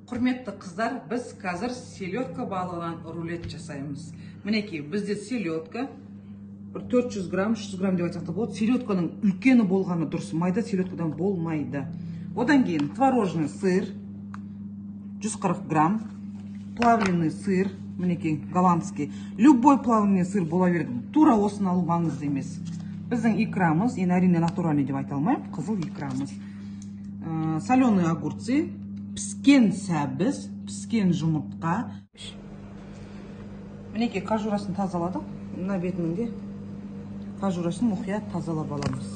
Құрметті қыздар, біз қазір селедка балығынан рулет жасаймыз. Мінекей, бізде селедка бір 400 грамм, 300 грамм деп айтсақ та болады. Селедканың үлкені болғаны дұрыс, майда селедкадан болмайды. Одан кейін творожный сыр 140 грамм, плавленый сыр, мінекей голландский. Любой плавленый сыр бола береді. Тура осыны алу маңызды емес. Біздің икрамыз, енді әрине натуральный деп айта алмаймын, қызыл икрамыз. Соленые огурцы, піскен сәбіз, піскен жұмыртқа. Мінекей кожурасын тазаладық. Мына бетінің де кожурасын мұқият тазалап аламыз.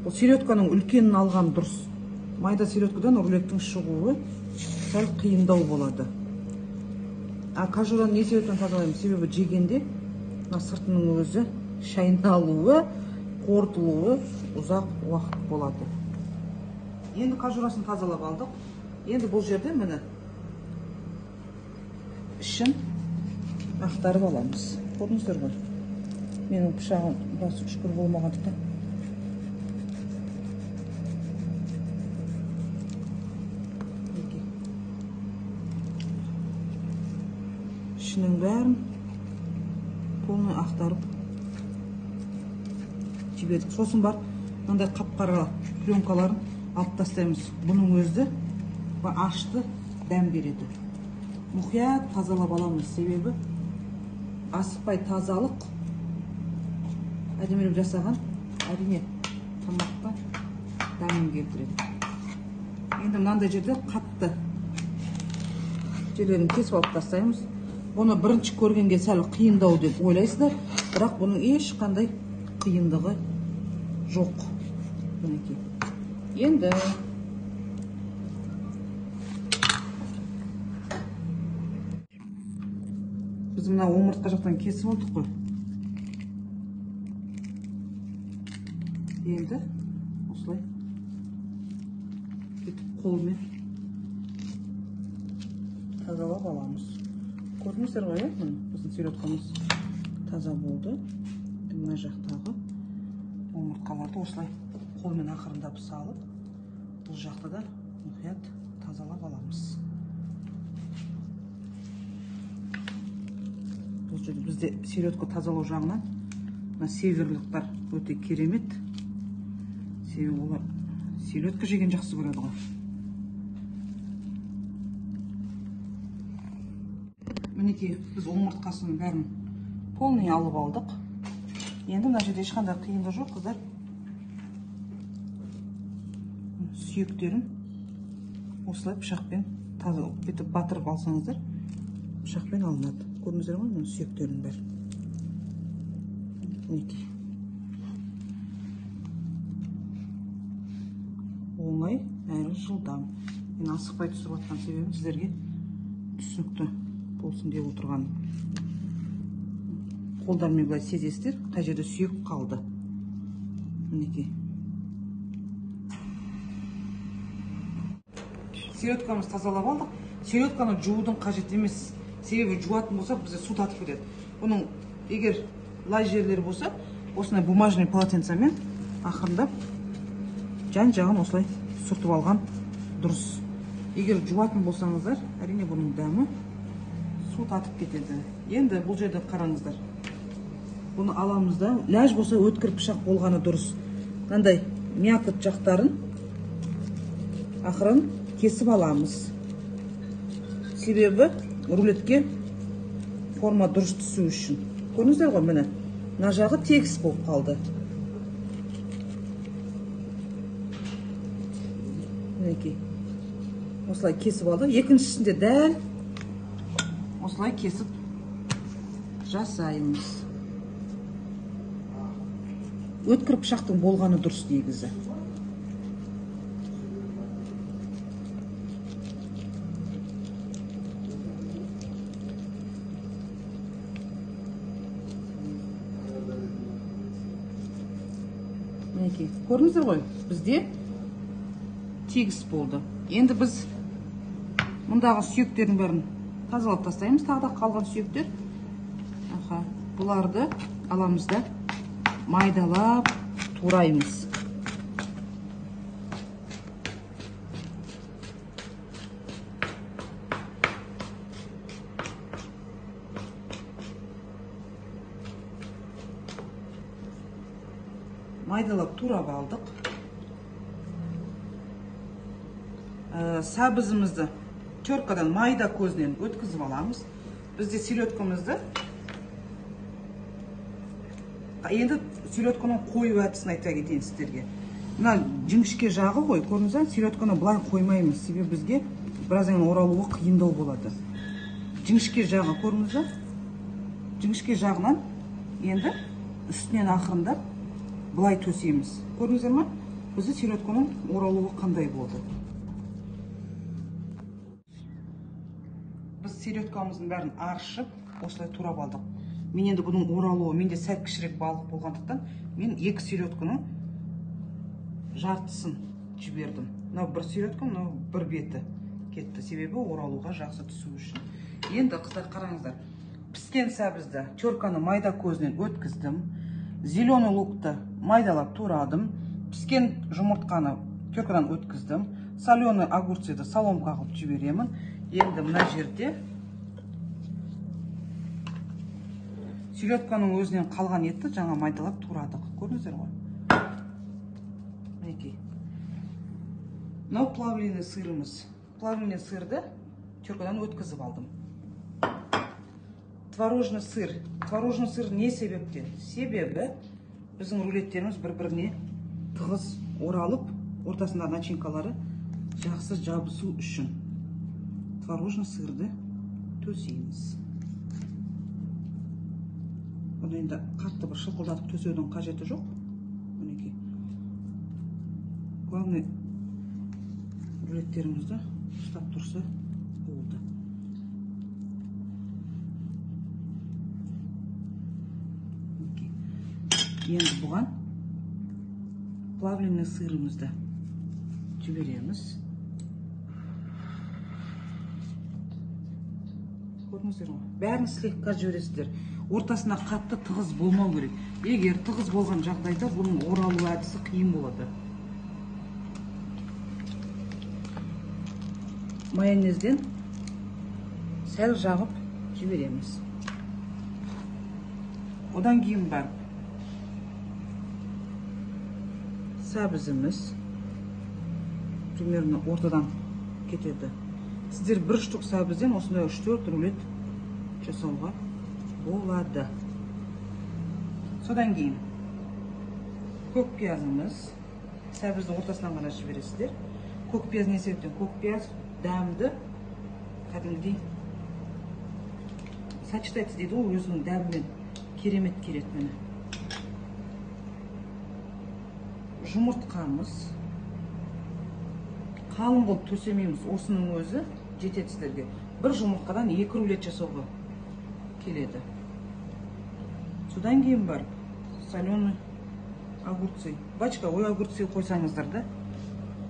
Бұл селедканың үлкенін алған дұрыс. Майда селедкадан рулеттің шығуы сәл қиындау болады. А кожураны не себептен тазалаймыз? Себебі жегенде мына сыртының өзі шайналуы, қорытылуы ұзақ уақыт болады. Енді кожурасын тазалап алдық. Енді бұл жерде міне ішін ақтарып аламыз. Көрдіңіздер ғой. Менің пышағым біраз үшкір болмағандықтан. Ішінің бәрін полный ақтарып жібердік. Сосын барып мынандай қап-қара пленкаларын алып тастаймыз. Бұның өзі ашты дәм береді. Мұқият тазалап аламыз, себебі асықпай тазалық әдемілеп жасаған әрине тамаққа дәмін келтіреді. Енді мынандай жерде қатты жерлерін кесіп алып тастаймыз. Бұны бірінші көргенге сәл қиындау деп ойлайсыздар, бірақ бұның ешқандай қиындығы жоқ. Мінекей. Енді біз мына омыртқа жақтан кесіп алдық қой. Енді осылай бүйтіп қолмен тазалап аламыз. Көрдіңіздер ғой, міне біздің селедкамыз таза болды. Мына жақтағы омыртқаларды осылай қолмен ақырындап салып, бұл жақты да мұқият тазалап аламыз. Бұл жерде бізде селедка тазалау жағынан мына северлықтар өте керемет. Себебі олар селедка жеген жақсы көреді ғой. Мінекей біз омыртқасының бәрін полный алып алдық. Енді мына жерде ешқандай қиындық жоқ, қыздар. Сүйектерін осылай пышақпен таза бүйтіп батырып алсаңыздар, пышақпен алынады. Көрдіңіздер ғой, мына сүйектерінің бәрі. Мінекей. Оңай әрі жылдам. Мен асықпай түсіріп жатқан себебім сіздерге түсінікті болсын деп отырғаным. Қолдармен былай сезесіздер, қай жерде сүйек қалды. Мінекей. Селедкамызды тазалап алдық. Селедканы жуудың қажет емес. Себебі жуатын болса бізде су татып кетеді. Бұның егер лай жерлері болса, осындай бумажный полотенцемен ақырындап жан-жағын осылай сүртіп алған дұрыс. Егер жуатын болсаңыздар, әрине бұның дәмі су татып кетеді. Енді бұл жерде қараңыздар. Бұны аламыз да, ләж болса өткір пышақ болғаны дұрыс. Мынандай мякоть жақтарын ақырын кесіп аламыз. Себебі рулетке форма дұрыс түсу үшін. Көрдіңіздер ғой, міне мына жағы тегіс болып қалды. Мінекей. Осылай кесіп алдық. Екіншісінде дәл осылай кесіп жасаймыз. Өткір пышақтың болғаны дұрыс негізі. Мінекей, көрдіңіздер ғой, бізде тегіс болды. Енді біз мұндағы сүйектердің бәрін тазалап тастаймыз. Тағы да қалған сүйектер. Аха, бұларды аламыз да майдалап тураймыз. Майдалап турап алдық. Сәбізімізді теркадан майда көзінен өткізіп аламыз. Бізде селедкамызды енді селедканың қою әдісін айта кетейін сіздерге. Мына жіңішке жағы ғой, көрдіңіз бе? Селедканы былай қоймаймыз, себебі бізге біраздан кейін оралуы қиындау болады. Жіңішке жағы көрдіңіз бе? Жіңішке жағынан енді үстінен ақырындап былай төсейміз. Көрдіңіздер ме? Бізде селедканың оралуы қандай болды? Біз селедкамыздың бәрін аршып, осылай турап алдық. Мен енді бұның оралуы, менде сәл кішірек балық болғандықтан, мен 2 селедканың жартысын жібердім. Мынау бір селедка, мынау бір беті кетті. Себебі оралуға жақсы түсу үшін. Енді қыздар қараңыздар. Піскен сәбізді терканы майда көзінен өткіздім. Зеленый лукты майдалап турадым. Піскен жұмыртқаны теркадан өткіздім. Соленый огурцыды соломка қылып жіберемін. Енді мына жерде селедканың өзінен қалған етті жаңа майдалап турадық. Көрдіңіздер ғой? Мінекей. Мынау плавленый сырымыз. Плавленый сырды теркадан өткізіп алдым. Творожный сыр. Творожный сыр не себептен? Себебі біздің рулеттеріміз бір-біріне тығыз оралып, ортасында начинкалары жақсы жабысу үшін творожный сырды төсейміз. Бұны енді қатты бір шылқылдатып төсеудің қажеті жоқ. Мінекей. Главное, рулеттерімізді ұстап тұрса болды. Енді бұған плавленый сырымызды жібереміз. Көрдіңіздер ғой? Бәрін слегка жібересіздер. Ортасына қатты тығыз болмау керек. Егер тығыз болған жағдайда бұның оралу әдісі қиын болады. Майонезден сәл жағып жібереміз. Одан кейін барып сәбізіміз примерно ортадан кетеді. Сіздер бір штук сәбізден осындай 3-4 рулет жасауға болады. Содан кейін көк пиязымыз, сәбіздің ортасынан ғана жібересіздер. Көк пияз не себептен? Көк пияз дәмді кәдімгідей сочетается дейді ғой, өзінің дәмімен керемет келеді. Міне жұмыртқамыз қалың қылып төсемейміз, осының өзі жетеді сіздерге. Бір жұмыртқадан 2 рулет жасауға келеді. Содан кейін барып соленый огурцы, бочковой огурцы қойсаңыздар да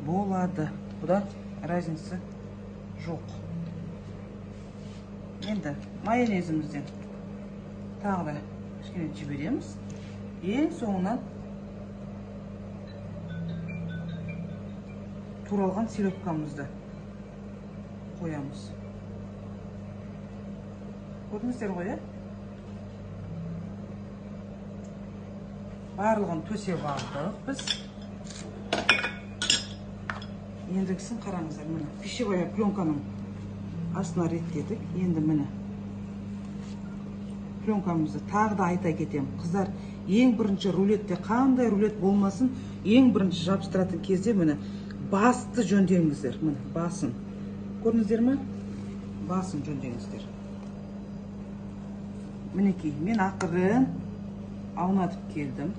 болады. Бұда разница жоқ. Енді майонезімізден тағы да кішкене жібереміз. Ең соңынан туралған селедкамызды қоямыз. Көрдіңіздер ғой, ә? Барлығын төсеп алдық біз. Ендігісін қараңыздар, міне пищевая пленканың астына реттедік. Енді міне пленкамызды тағы да айта кетемін. Қыздар, ең бірінші рулетте қандай рулет болмасын, ең бірінші жабыстыратын кезде міне басты жөндеңіздер. Міне басын. Көрдіңіздер ме? Басын жөндеңіздер. Мінекей, мен ақырын аунатып келдім.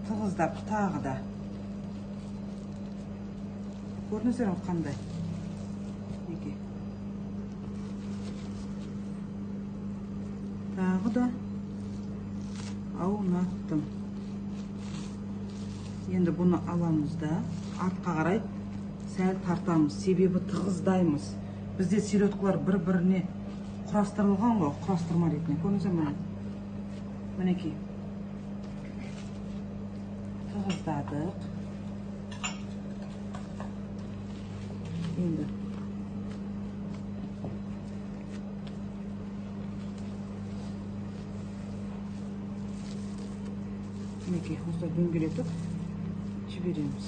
Тығыздап тағы да. Көрдіңіздер ме қандай? Мінекей. Тағы да аунаттым. Енді бұны аламыз да артқа қарай сәл тартамыз, себебі тығыздаймыз. Бізде селедкалар бір-біріне құрастырылған ғой, құрастырма ретінде. Көрдіңіздер ме? Мінекей. Тығыздадық. Енді Мінекей, осылай дөңгелетіп жібереміз.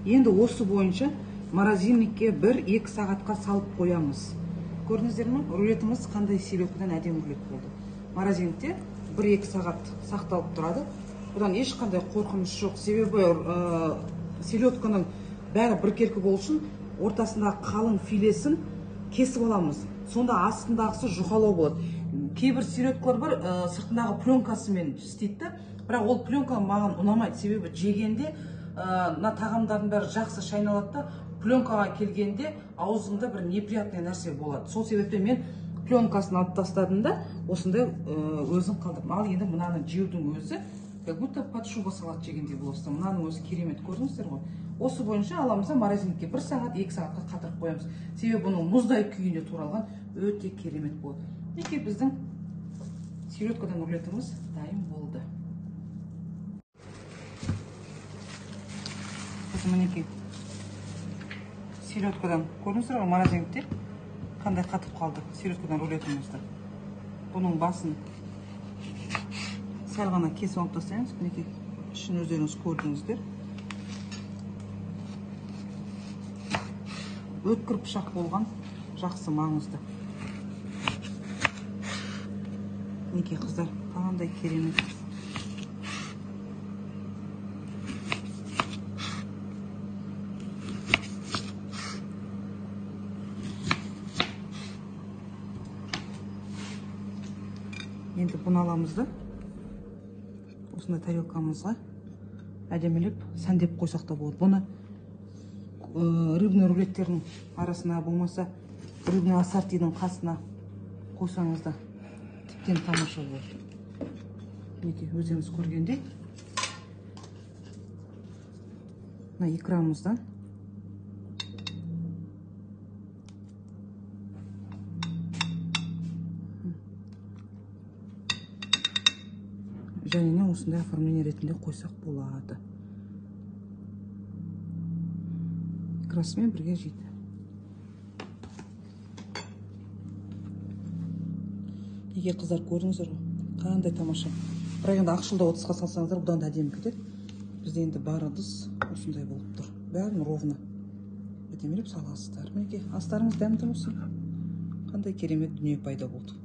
Енді осы бойынша морозильникке 1-2 сағатқа салып қоямыз. Көрдіңіздер ме? Рулетіміз қандай селедкадан әдемі рулет болды. Морозильникте 1-2 сағат сақталып тұрады. Бұдан ешқандай қорқыныш жоқ. Себебі селедканың бәрі біркелкі болу үшін ортасындағы қалың филесін кесіп аламыз. Сонда астындағысы жұқалау болады. Кейбір селедкалар бар, сыртындағы пленкасымен істейді, бірақ ол пленка маған ұнамайды. Себебі жегенде мына тағамдардың бәрі жақсы шайналады да, пленкаға келгенде аузыңда бір неприятный нәрсе болады. Сол себептен мен пленкасын алып тастадым да, осындай өзін қалдырдым. Ал енді мынаны жеудің өзі как будто под шуба салат жегендей боласың. Мынаның өзі керемет, көрдіңіздер ғой. Осы бойынша аламыз да морозильникке 1 сағат, 2 сағатқа қатырып қоямыз. Себебі бұның мұздай күйінде туралған өте керемет болады. Мінекей біздің селедкадан рулетіміз дайын болды. Мінекей селедкадан көрдіңіздер ғой, морозильникте қандай қатып қалды селедкадан рулетімізді. Бұның басын сәл ғана кесіп алып тастаймыз. Мінекей ішін өздеріңіз көрдіңіздер. Өткір пышақ болған жақсы, маңызды. Мінекей қыздар, қандай керемет. Енді бұны аламыз да осындай тарелкамызға әдемілеп сәндеп қойсақ та болады. Бұны рыбный рулеттердің арасына, болмаса рыбный ассортидің қасына қойсаңыз да тіптен тамаша болады. Мінекей өздеріңіз көргендей мына икрамыздан және осындай оформление ретінде қойсақ болады. Икрасымен бірге жейді. Неге қыздар, көрдіңіздер ғой, қандай тамаша. Бірақ енді ақшылдау ыдысқа салсаңыздар бұдан да әдемі кетеді. Бізде енді бар ыдыс осындай болып тұр. Бәрін ровно әдемілеп саласыздар. Мінекей астарыңыз дәмді болсын. Қандай керемет дүние пайда болды.